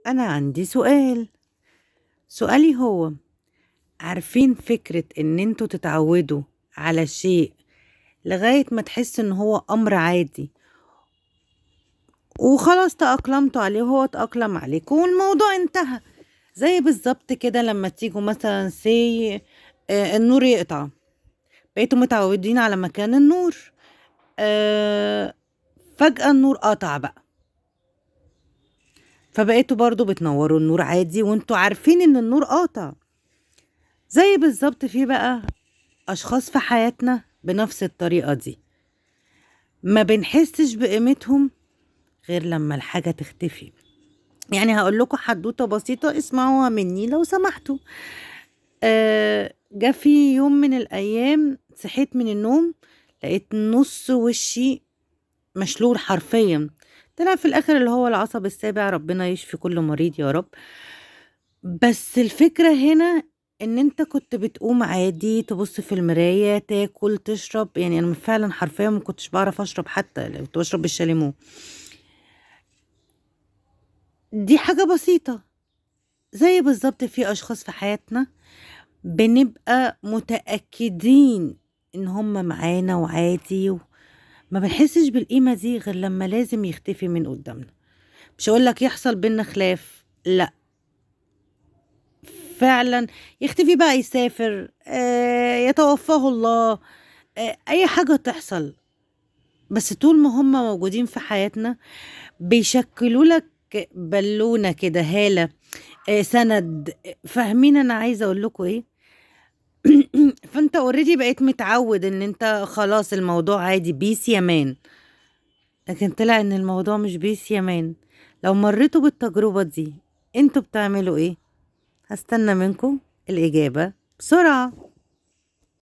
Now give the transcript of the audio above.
أنا عندي سؤال. سؤالي هو، عارفين فكرة إن انتوا تتعودوا على شيء لغاية ما تحس إن هو أمر عادي وخلاص تأقلمتوا عليه وهو تأقلم عليكم والموضوع انتهى؟ زي بالظبط كده لما تيجوا مثلا سي النور يقطع، بقيتوا متعودين على مكان النور، فجأة النور قطع بقى، فبقيتوا برضو بتنوروا النور عادي وانتوا عارفين ان النور قاطع. زي بالظبط في بقى اشخاص في حياتنا بنفس الطريقة دي، ما بنحسش بقيمتهم غير لما الحاجة تختفي. يعني هقول لكم حدوتة بسيطة اسمعوها مني لو سمحتوا. جه في يوم من الأيام صحيت من النوم لقيت نص وشي مشلول حرفيا، طلع في الآخر اللي هو العصب السابع، ربنا يشفي كل مريض يا رب. بس الفكرة هنا ان انت كنت بتقوم عادي، تبص في المراية، تاكل، تشرب. يعني انا فعلا حرفيا ما كنتش بعرف اشرب، حتى لو كنت بشرب بالشاليمو. دي حاجة بسيطة. زي بالظبط في اشخاص في حياتنا بنبقى متأكدين ان هم معانا وعادي، ما بنحسش بالقيمة دي غير لما لازم يختفي من قدامنا. مش هقول لك يحصل بينا خلاف، لا فعلا يختفي بقى، يسافر، يتوفاه الله، اي حاجة تحصل، بس طول ما هم موجودين في حياتنا بيشكلوا لك بالونة كده، هالة، سند. فاهمين انا عايزة اقول لكم ايه؟ فانت already بقيت متعود ان انت خلاص الموضوع عادي، peace يا man. لكن طلع ان الموضوع مش peace يا man. لو مريتوا بالتجربة دي انتوا بتعملوا ايه؟ هستنى منكم الإجابة بسرعة.